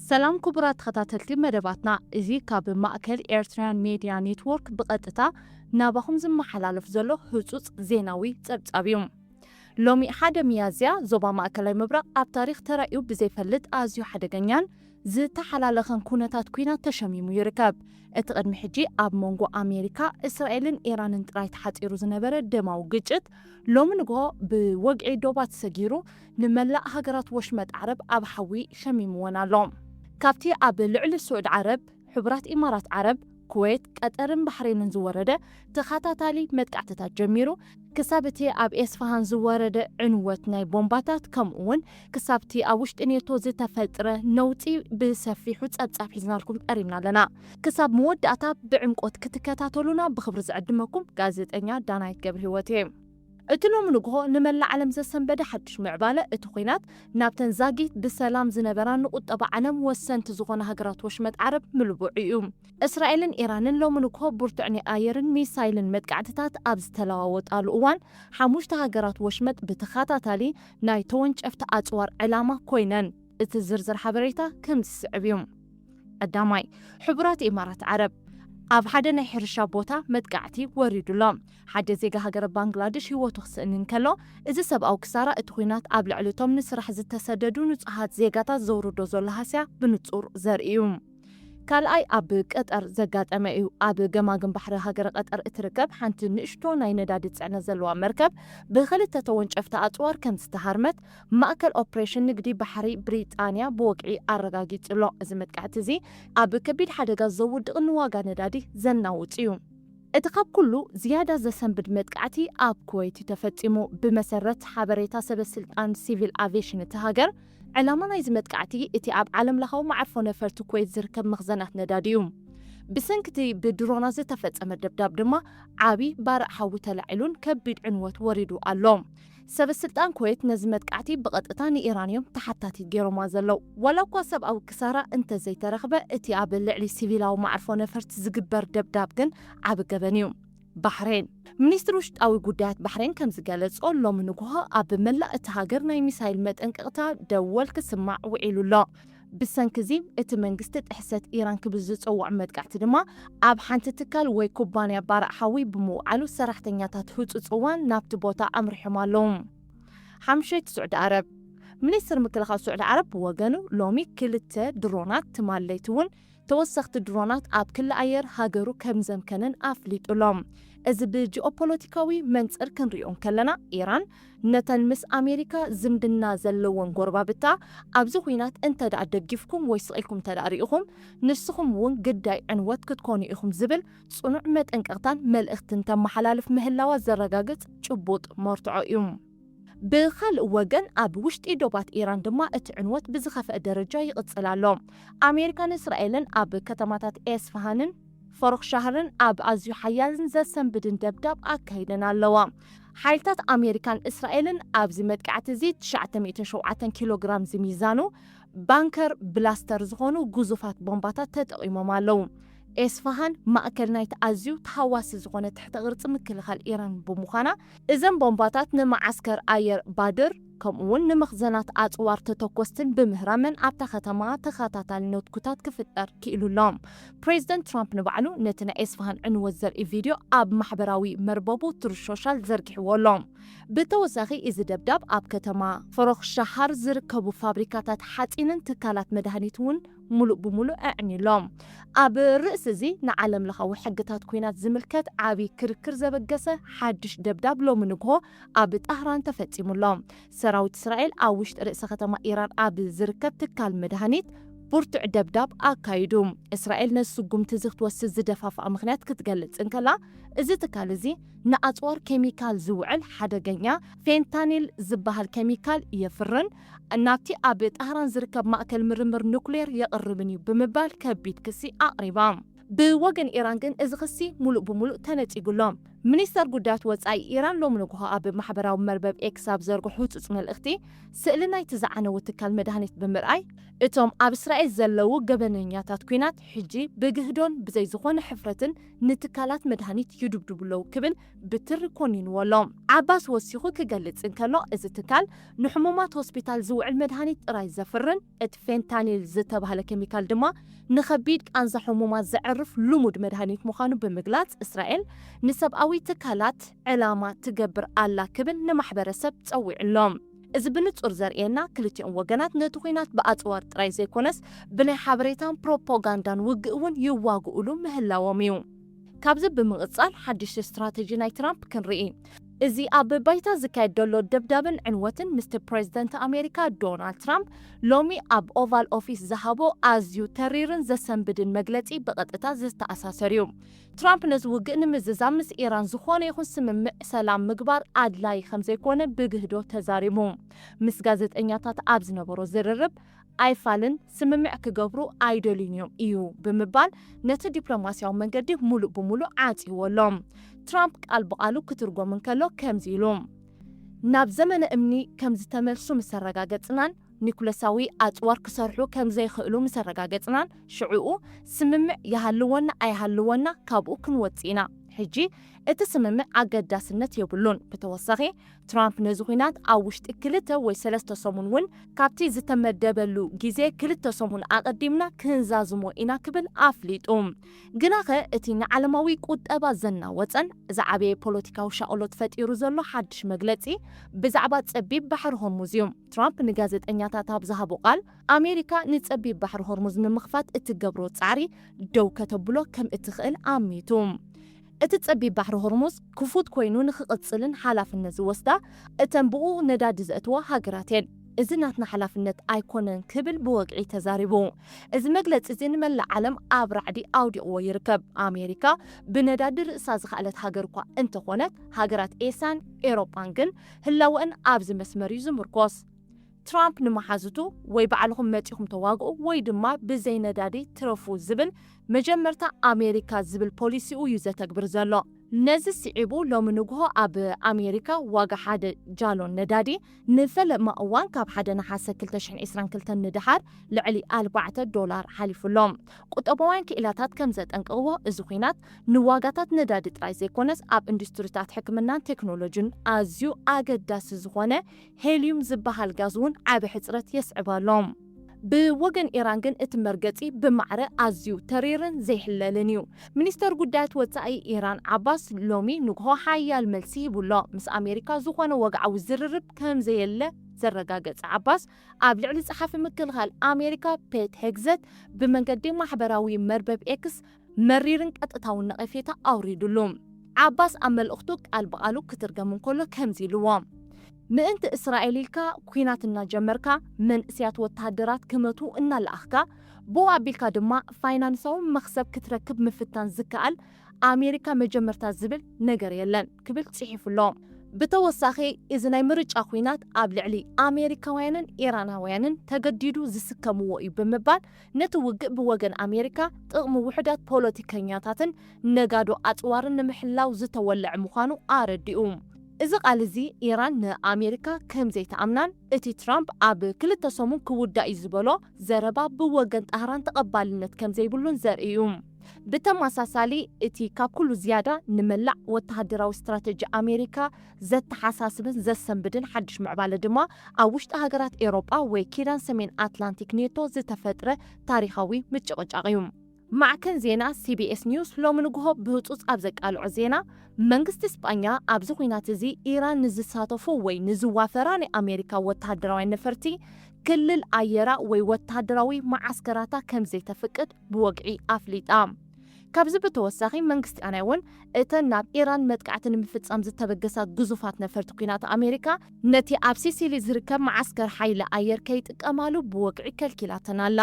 ሰላም ክቡራት ተኸታተልቲ መደባትና፣ እዚ ካብ ማእከል ኤርትራውያን ሜድያ ኔትወርክ ብቐጥታ ናባኹም ዝመሓላለፍ ዘሎ ህጹጽ ዜናዊ ጸብጻብ እዩ። ሎሚ ሓደ ሚያዝያ፣ ዞባ ማእከላይ ምብራቕ ኣብ ታሪኽ ተራእዩ ብዘይፈልጥ ኣዝዩ ሓደገኛን ዝተሓላለኸን ኩነታት ኲናት ተሸሚሙ ይርከብ። እቲ ቅድሚ ሕጂ ኣብ መንጎ ኣሜሪካ፣ እስራኤልን ኢራንን ጥራይ ተሓጺሩ ዝነበረ ደማዊ ግጭት፣ ሎሚ ንግሆ ብወግዒ ዶባት ሰጊሩ፣ ንመላእ ሃገራት ወሽመጥ ዓረብ ኣብ ሓዊ ሸሚምወን ኣሎ። ካብቲ ኣብ ልዕሊ ስዑድ ዓረብ፣ ሕቡራት ኢማራት ዓረብ፣ ኩዌት፣ ቀጠርን ባሕሬንን ዝወረደ ተኸታታሊ መጥቃዕትታት ጀሚሩ፣ ክሳብ እቲ ኣብ ኤስፋሃን ዝወረደ ዕንወት ናይ ቦምባታት፣ ከምኡ እውን ክሳብቲ ኣብ ውሽጢ ኔቶ ዝተፈጥረ ነውጺ ብሰፊሑ ጸብጻብ ሒዝናልኩም ቀሪብና ኣለና። ክሳብ መወዳእታ ብዕምቆት ክትከታተሉና ብኽብሪ ዝዕድመኩም ጋዜጠኛ ዳናይት ገብረህይወት እየ። እቲ ሎሚ ንግሆ ንመላእ ዓለም ዘሰንበደ ሓድሽ ምዕባለ፣ እቲ ኲናት ናብተን ዛጊት ብሰላም ዝነበራ ንቁጠባ ዓለም ወሰንቲ ዝኾና ሃገራት ወሽመጥ ዓረብ ምልቡዑ እዩ። እስራኤልን ኢራንን ሎሚ ንግሆ ብርቱዕ ናይ ኣየርን ሚሳይልን መጥቃዕትታት ኣብ ዝተለዋወጣሉ እዋን፣ ሓሙሽተ ሃገራት ወሽመጥ ብተኸታታሊ ናይ ተወንጨፍቲ ኣጽዋር ዕላማ ኮይነን። እቲ ዝርዝር ሓበሬታ ከምዚ ዝስዕብ እዩ። ቀዳማይ፣ ሕቡራት ኢማራት ዓረብ ኣብ ሓደ ናይ ሕርሻ ቦታ መጥቃዕቲ ወሪዱሎ። ሓደ ዜጋ ሃገረ ባንግላደሽ ህይወቱ ክስእን እንከሎ፣ እዚ ሰብኣዊ ክሳራ እቲ ኲናት ኣብ ልዕሊ እቶም ንስራሕ ዝተሰደዱ ንጹሃት ዜጋታት ዘውርዶ ዘሎ ሃስያ ብንጹር ዘርኢ እዩ። ካልኣይ ኣብ ቀጠር ዘጋጠመ እዩ። ኣብ ገማግም ባሕሪ ሃገረ ቀጠር እትርከብ ሓንቲ ንእሽቶ ናይ ነዳዲ ጽዕነት ዘለዋ መርከብ ብኽልተ ተወንጨፍቲ ኣጽዋር ከም ዝተሃርመት ማእከል ኦፕሬሽን ንግዲ ባሕሪ ብሪጣንያ ብወግዒ ኣረጋጊጹ ኣሎ። እዚ መጥቃዕቲ እዚ ኣብ ከቢድ ሓደጋ ዘውድቕን ንዋጋ ነዳዲ ዘናውጽ እዩ። እቲ ካብ ኩሉ ዝያዳ ዘሰንብድ መጥቃዕቲ ኣብ ኩወይት እዩ ተፈጺሙ። ብመሰረት ሓበሬታ ሰበ ስልጣን ሲቪል ኣቪዬሽን እቲ ሃገር፣ ዕላማ ናይዚ መጥቃዕቲ እቲ ኣብ ዓለምለኻዊ መዓርፎ ነፈርቲ ኩዌት ዝርከብ መኽዘናት ነዳዲ እዩ። ብሰንኪ እቲ ብድሮናት ዝተፈጸመ ደብዳብ ድማ ዓቢ ባርዕ ሓዊ ተላዒሉን ከቢድ ዕንወት ወሪዱ ኣሎ። ሰበ ስልጣን ኩዌት ነዚ መጥቃዕቲ ብቐጥታ ንኢራን እዮም ተሓታቲት ገይሮማ ዘለዉ። ዋላ እኳ ሰብኣዊ ክሳራ እንተዘይተረኽበ፣ እቲ ኣብ ልዕሊ ሲቪላዊ መዓርፎ ነፈርቲ ዝግበር ደብዳብ ግን ዓቢ ገበን እዩ። ባሕሬን። ሚኒስትሪ ውሽጣዊ ጉዳያት ባሕሬን ከም ዝገለጾ፣ ሎሚ ንግሆ ኣብ መላእ እታ ሃገር ናይ ሚሳይል መጠንቀቕታ ደወል ክስማዕ ውዒሉ ኣሎ። ብሰንኪ እዚ፣ እቲ መንግስቲ ጥሕሰት ኢራን ክብል ዝጸውዖ መጥቃዕቲ ድማ ኣብ ሓንቲ ትካል ወይ ኩባንያ ባርዕ ሓዊ ብምውዓሉ፣ ሰራሕተኛታት ህጹጽ እዋን ናብቲ ቦታ ኣምሪሖም ኣለዉ። ሓምሸይቲ፣ ስዑዲ ዓረብ። ሚኒስትሪ ምክልኻል ስዑዲ ዓረብ ብወገኑ፣ ሎሚ ክልተ ድሮናት፣ ትማል ለይቲ እውን ተወሰኽቲ ድሮናት ኣብ ክሊ ኣየር ሃገሩ ከም ዘምከነን ኣፍሊጡ ኣሎ። እዚ ብጂኦፖለቲካዊ መንጽር ክንሪኦ እንከለና፣ ኢራን ነተን ምስ ኣሜሪካ ዝምድና ዘለወን ጎረባብታ፣ ኣብዚ ኲናት እንተ ደኣ ደጊፍኩም ወይ ስቕ ኢልኩም እንተ ደኣ ርኢኹም፣ ንስኹም እውን ግዳይ ዕንወት ክትኮኑ ኢኹም ዝብል ጽኑዕ መጠንቀቕታን መልእኽትን ተመሓላልፍ ምህላዋ ዘረጋግጽ ጭቡጥ መርትዖ እዩ። ብኻልእ ወገን፣ ኣብ ውሽጢ ዶባት ኢራን ድማ እቲ ዕንወት ብዝኸፍአ ደረጃ ይቕጽል ኣሎ። ኣሜሪካን እስራኤልን ኣብ ከተማታት ኤስፋሃንን ፈሩኽሻህርን ኣብ ኣዝዩ ሓያልን ዘሰንብድን ደብዳብ ኣካይደን ኣለዋ። ሓይልታት ኣሜሪካን እስራኤልን ኣብዚ መጥቃዕቲ እዚ ትሽዓተ ሚእትን ሸውዓተን ኪሎ ግራም ዝሚዛኑ ባንከር ብላስተር ዝኾኑ ግዙፋት ቦምባታት ተጠቒሞም ኣለዉ። ኤስፋሃን ማእከል ናይቲ ኣዝዩ ተሃዋሲ ዝኾነ ትሕተ ቅርጺ ምክልኻል ኢራን ብምዃና፣ እዘን ቦምባታት ንመዓስከር ኣየር ባድር፣ ከምኡ እውን ንመኽዘናት ኣጽዋር ተተኮስትን ብምህራመን ኣብታ ከተማ ተኸታታሊ ነትጉታት ክፍጠር ክኢሉ ኣሎ። ፕሬዚደንት ትራምፕ ንባዕሉ ነቲ ናይ ኤስፋሃን ዕንወት ዘርኢ ቪድዮ ኣብ ማሕበራዊ መርበቡ ትሩዝ ሶሻል ዘርጊሕዎ ኣሎ። ብተወሳኺ፣ እዚ ደብዳብ ኣብ ከተማ ፈሮኽሻሃር ዝርከቡ ፋብሪካታት ሓጺንን ትካላት መድሃኒት እውን ሙሉእ ብሙሉእ ኣዕንዩ ኣሎ። ኣብ ርእሲ እዚ፣ ንዓለምለኻዊ ሕግታት ኲናት ዝምልከት ዓቢ ክርክር ዘበገሰ ሓድሽ ደብዳብ ሎሚ ንግሆ ኣብ ጣህራን ተፈጺሙ ኣሎ። ሰራዊት እስራኤል ኣብ ውሽጢ ርእሰ ከተማ ኢራን ኣብ ዝርከብ ትካል መድሃኒት ብርቱዕ ደብዳብ ኣካይዱ። እስራኤል ነዚ ስጉምቲ እዚ ክትወስድ ዝደፋፍኣ ምኽንያት ክትገልጽ እንከላ፣ እዚ ትካል እዚ ንኣጽዋር ኬሚካል ዝውዕል ሓደገኛ ፌንታኒል ዝበሃል ኬሚካል የፍርን ናብቲ ኣብ ጣህራን ዝርከብ ማእከል ምርምር ኑክሌር የቕርብን እዩ ብምባል ከቢድ ክሲ ኣቕሪባ። ብወገን ኢራን ግን እዚ ክሲ ሙሉእ ብሙሉእ ተነጺጉ ኣሎ። ሚኒስተር ጉዳያት ወጻኢ ኢራን ሎሚ ንግሆ ኣብ ማሕበራዊ መርበብ ኤክስ ኣብ ዘርግሖ ህጹጽ መልእኽቲ፣ ስእሊ ናይቲ ዝዓነወ ትካል መድሃኒት ብምርኣይ፣ እቶም ኣብ እስራኤል ዘለዉ ገበነኛታት ኲናት ሕጂ ብግህዶን ብዘይ ዝኾነ ሕፍረትን ንትካላት መድሃኒት ይድብድቡ ኣለዉ ክብል ብትሪ ኮኒንዎ ኣሎ። ዓባስ ወሲኹ ክገልጽ እንከሎ፣ እዚ ትካል ንሕሙማት ሆስፒታል ዝውዕል መድሃኒት ጥራይ ዘፍርን እቲ ፌንታኒል ዝተባህለ ኬሚካል ድማ ንኸቢድ ቃንዛ ሕሙማት ዘዕርፍ ልሙድ መድሃኒት ምዃኑ ብምግላጽ፣ እስራኤል ንሰብኣዊ ትካላት ዕላማ ትገብር ኣላ ክብል ንማሕበረሰብ ጸዊዑ ኣሎ። እዚ ብንጹር ዘርእየና፣ ክልቲኦም ወገናት ነቲ ኲናት ብኣጽዋር ጥራይ ዘይኮነስ፣ ብናይ ሓበሬታን ፕሮፓጋንዳን ውግእ እውን ይዋግኡሉ ምህላዎም እዩ። ካብዚ ብምቕጻል፣ ሓድሽ ስትራተጂ ናይ ትራምፕ ክንርኢ። እዚ ኣብ ባይታ ዝካየድ ዘሎ ደብዳብን ዕንወትን፣ ምስትር ፕሬዚደንት ኣሜሪካ ዶናልድ ትራምፕ ሎሚ ኣብ ኦቫል ኦፊስ ዝሃቦ ኣዝዩ ተሪርን ዘሰንብድን መግለጺ ብቐጥታ ዝተኣሳሰር እዩ። ትራምፕ ነዚ ውግእ ንምዝዛም ምስ ኢራን ዝኾነ ይኹን ስምምዕ ሰላም ምግባር ኣድላዪ ከም ዘይኮነ ብግህዶ ተዛሪቡ። ምስ ጋዜጠኛታት ኣብ ዝነበሮ ዝርርብ፣ ኣይፋልን ስምምዕ ክገብሩ ኣይደልዩን እዮም እዩ ብምባል፣ ነቲ ዲፕሎማስያዊ መንገዲ ሙሉእ ብሙሉእ ዓጽይዎ ኣሎ። ትራምፕ ቃል ብቓሉ ክትርጎም እንከሎ ከምዚ ኢሉ፣ ናብ ዘመነ እምኒ ከም ዝተመልሱ ምስ ኣረጋገጽናን፣ ኒኩለሳዊ ኣጽዋር ክሰርሑ ከም ዘይኽእሉ ምስ ኣረጋገጽናን፣ ሽዑኡ ስምምዕ ይሃልወና ኣይሃልወና ካብኡ ክንወጽእ ኢና። ሕጂ እቲ ስምምዕ ኣገዳስነት የብሉን። ብተወሳኺ፣ ትራምፕ ነዚ ኲናት ኣብ ውሽጢ ክልተ ወይ ሰለስተ ሰሙን እውን ካብቲ ዝተመደበሉ ግዜ ክልተ ሰሙን ኣቐዲምና ክንዛዝሞ ኢና ክብል ኣፍሊጡ። ግናኸ እቲ ንዓለማዊ ቁጠባ ዘናወጸን ዝዓበየ ፖለቲካዊ ሻቕሎት ፈጢሩ ዘሎ ሓድሽ መግለጺ ብዛዕባ ጸቢብ ባሕሪ ሆርሙዝ እዩ። ትራምፕ ንጋዜጠኛታት ኣብ ዝሃቦ ቃል፣ ኣሜሪካ ንጸቢብ ባሕሪ ሆርሙዝ ንምኽፋት እትገብሮ ጻዕሪ ደው ከተብሎ ከም እትኽእል ኣሚቱ። እቲ ጸቢብ ባሕሪ ሆርሙዝ ክፉት ኮይኑ ንኽቕጽልን ሓላፍነት ዝወስዳ እተን ብኡ ነዳዲ ዘእትዋ ሃገራት እየን። እዚ ናትና ሓላፍነት ኣይኮነን ክብል ብወግዒ ተዛሪቡ። እዚ መግለጺ እዚ ንመላእ ዓለም ኣብ ራዕዲ ኣውዲቕዎ ይርከብ። ኣሜሪካ ብነዳዲ ርእሳ ዝኸኣለት ሃገር እኳ እንተኾነት፣ ሃገራት ኤስያን ኤውሮጳን ግን ህላወአን ኣብዚ መስመር እዩ ዝምርኮስ። ትራምፕ ንመሓዙቱ ወይ ባዕልኹም መጺኹም ተዋግኡ ወይ ድማ ብዘይ ነዳዲ ትረፉ ዝብል መጀመርታ ኣሜሪካ ዝብል ፖሊሲኡ እዩ ዘተግብር ዘሎ። ነዚ ስዒቡ ሎሚ ንግሆ ኣብ ኣሜሪካ ዋጋ ሓደ ጃሎን ነዳዲ ንፈለማ እዋን ካብ ሓደ ነሓሰ ክልተ ሽሕን ዕስራን ክልተን ንደሓር ልዕሊ ኣርባዕተ ዶላር ሓሊፉ ኣሎ። ቁጠባውያን ክኢላታት ከም ዘጠንቀቕዎ፣ እዚ ኲናት ንዋጋታት ነዳዲ ጥራይ ዘይኮነስ ኣብ ኢንዱስትሪታት ሕክምናን ቴክኖሎጂን ኣዝዩ ኣገዳሲ ዝኾነ ሄልዩም ዝበሃል ጋዝ እውን ዓቢ ሕጽረት የስዕብ ኣሎ። ብወገን ኢራን ግን እቲ መርገጺ ብማዕረ ኣዝዩ ተሪርን ዘይሕለልን እዩ። ሚኒስተር ጉዳያት ወጻኢ ኢራን ዓባስ ሎሚ ንግሆ ሓያል መልሲ ሂቡ ኣሎ። ምስ ኣሜሪካ ዝኾነ ወግዓዊ ዝርርብ ከም ዘየለ ዘረጋገጸ ዓባስ፣ ኣብ ልዕሊ ጸሓፊ ምክልኻል ኣሜሪካ ፔት ሄግዘት ብመንገዲ ማሕበራዊ መርበብ ኤክስ መሪርን ቀጥታውን ነቐፌታ ኣውሪዱሉ። ዓባስ ኣብ መልእኽቱ ቃል ብቓሉ ክትርገም እንከሎ ከምዚ ኢልዎ፣ ምእንቲ እስራኤል ኢልካ ኲናት እናጀመርካ፣ መንእሰያት ወተሃደራት ክመቱ እናለኣኽካ፣ ብኡ ኣቢልካ ድማ ፋይናንሳዊ መኽሰብ ክትረክብ ምፍታን ዝከኣል ኣሜሪካ መጀመርታ ዝብል ነገር የለን ክብል ጽሒፉ ኣሎ። ብተወሳኺ፣ እዚ ናይ ምርጫ ኲናት ኣብ ልዕሊ ኣሜሪካውያንን ኢራናውያንን ተገዲዱ ዝስከምዎ እዩ ብምባል፣ ነቲ ውግእ ብወገን ኣሜሪካ ጥቕሚ ውሑዳት ፖለቲከኛታትን ነጋዶ ኣጽዋርን ንምሕላው ዝተወለዐ ምዃኑ ኣረዲኡ። እዚ ቃል እዚ ኢራን ንኣሜሪካ ከም ዘይትኣምናን እቲ ትራምፕ ኣብ ክልተ ሰሙን ክውዳእ እዩ ዝበሎ ዘረባ ብወገን ጣህራን ተቐባልነት ከም ዘይብሉን ዘርኢ እዩ። ብተመሳሳሊ፣ እቲ ካብ ኩሉ ዝያዳ ንመላእ ወተሃደራዊ ስትራተጂ ኣሜሪካ ዘተሓሳስብን ዘሰንብድን ሓድሽ ምዕባለ ድማ ኣብ ውሽጢ ሃገራት ኤውሮጳ ወይ ኪዳን ሰሜን ኣትላንቲክ ኔቶ ዝተፈጥረ ታሪኻዊ ምጭቕጫቕ እዩ። ማዕከን ዜና ሲቢኤስ ኒውስ ሎሚ ንግሆ ብህጹጽ ኣብ ዘቃልዖ ዜና፣ መንግስቲ ስጳኛ ኣብዚ ኲናት እዚ ኢራን ንዝሳተፉ ወይ ንዝዋፈራ ናይ ኣሜሪካ ወተሃደራውያን ነፈርቲ ክልል ኣየራ ወይ ወተሃደራዊ መዓስከራታ ከም ዘይተፍቅድ ብወግዒ ኣፍሊጣ። ካብዚ ብተወሳኺ መንግስቲ ኣናይ እውን እተን ናብ ኢራን መጥቃዕቲ ንምፍጻም ዝተበገሳ ግዙፋት ነፈርቲ ኲናት ኣሜሪካ ነቲ ኣብ ሲሲሊ ዝርከብ መዓስከር ሓይሊ ኣየር ከይጥቀማሉ ብወግዒ ከልኪላተን ኣላ።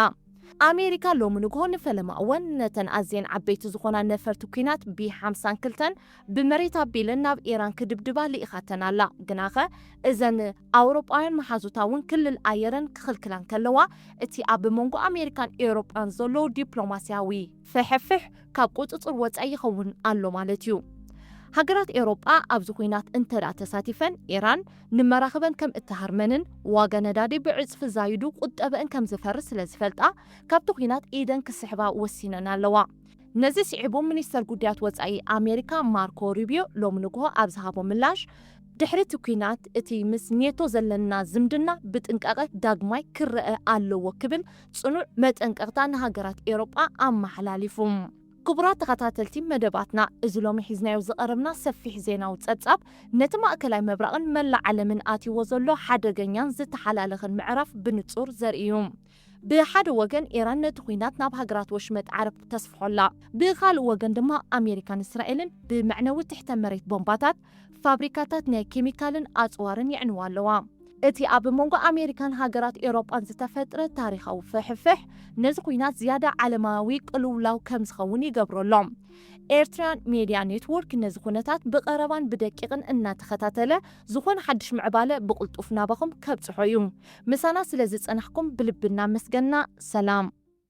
ኣሜሪካ ሎሚ ንግሆ ንፈለማ እዋን ነተን ኣዝየን ዓበይቲ ዝኾና ነፈርቲ ኲናት ቢ ሓምሳን ክልተን ብመሬት ኣቢለን ናብ ኢራን ክድብድባ ልኢኻተን ኣላ። ግናኸ እዘን ኣውሮጳውያን መሓዙታ እውን ክልል ኣየረን ክኽልክላን ከለዋ፣ እቲ ኣብ መንጎ ኣሜሪካን ኤውሮጳን ዘሎ ዲፕሎማስያዊ ፍሕፍሕ ካብ ቁጽጽር ወጻኢ ይኸውን ኣሎ ማለት እዩ። ሃገራት ኤውሮጳ ኣብዚ ኲናት እንተ ደኣ ተሳቲፈን፣ ኢራን ንመራኽበን ከም እትሃርመንን ዋጋ ነዳዲ ብዕጽፊ ዛይዱ ቁጠበአን ከም ዝፈርስ ስለ ዝፈልጣ፣ ካብቲ ኲናት ኢደን ክስሕባ ወሲነን ኣለዋ። ነዚ ስዒቡ፣ ሚኒስተር ጉዳያት ወጻኢ ኣሜሪካ ማርኮ ሩቢዮ ሎሚ ንግሆ ኣብ ዝሃቦ ምላሽ፣ ድሕሪ እቲ ኲናት እቲ ምስ ኔቶ ዘለና ዝምድና ብጥንቃቐ ዳግማይ ክረአ ኣለዎ ክብል ጽኑዕ መጠንቀቕታ ንሃገራት ኤውሮጳ ኣመሓላሊፉ። ክቡራት ተኸታተልቲ መደባትና፣ እዚ ሎሚ ሒዝናዮ ዝቐረብና ሰፊሕ ዜናዊ ጸብጻብ፣ ነቲ ማእከላይ ምብራቕን መላእ ዓለምን ኣትይዎ ዘሎ ሓደገኛን ዝተሓላለኸን ምዕራፍ ብንጹር ዘርኢ እዩ። ብሓደ ወገን፣ ኢራን ነቲ ኲናት ናብ ሃገራት ወሽመጥ ዓረብ ተስፍሖ ኣላ። ብኻልእ ወገን ድማ፣ ኣሜሪካን እስራኤልን ብመዕነዊ ትሕተ መሬት ቦምባታት፣ ፋብሪካታት ናይ ኬሚካልን ኣጽዋርን የዕንዋ ኣለዋ። እቲ ኣብ መንጎ ኣሜሪካን ሃገራት ኤውሮጳን ዝተፈጥረ ታሪኻዊ ፍሕፍሕ፣ ነዚ ኲናት ዝያዳ ዓለማዊ ቅልውላው ከም ዝኸውን ይገብሮ ኣሎ። ኤርትራን ሜድያ ኔትወርክ ነዚ ኩነታት ብቐረባን ብደቂቕን እናተኸታተለ፣ ዝኾነ ሓድሽ ምዕባለ ብቕልጡፍ ናባኹም ከብጽሖ እዩ። ምሳና ስለ ዝጸናሕኩም ብልቢ እናመስገንና፣ ሰላም።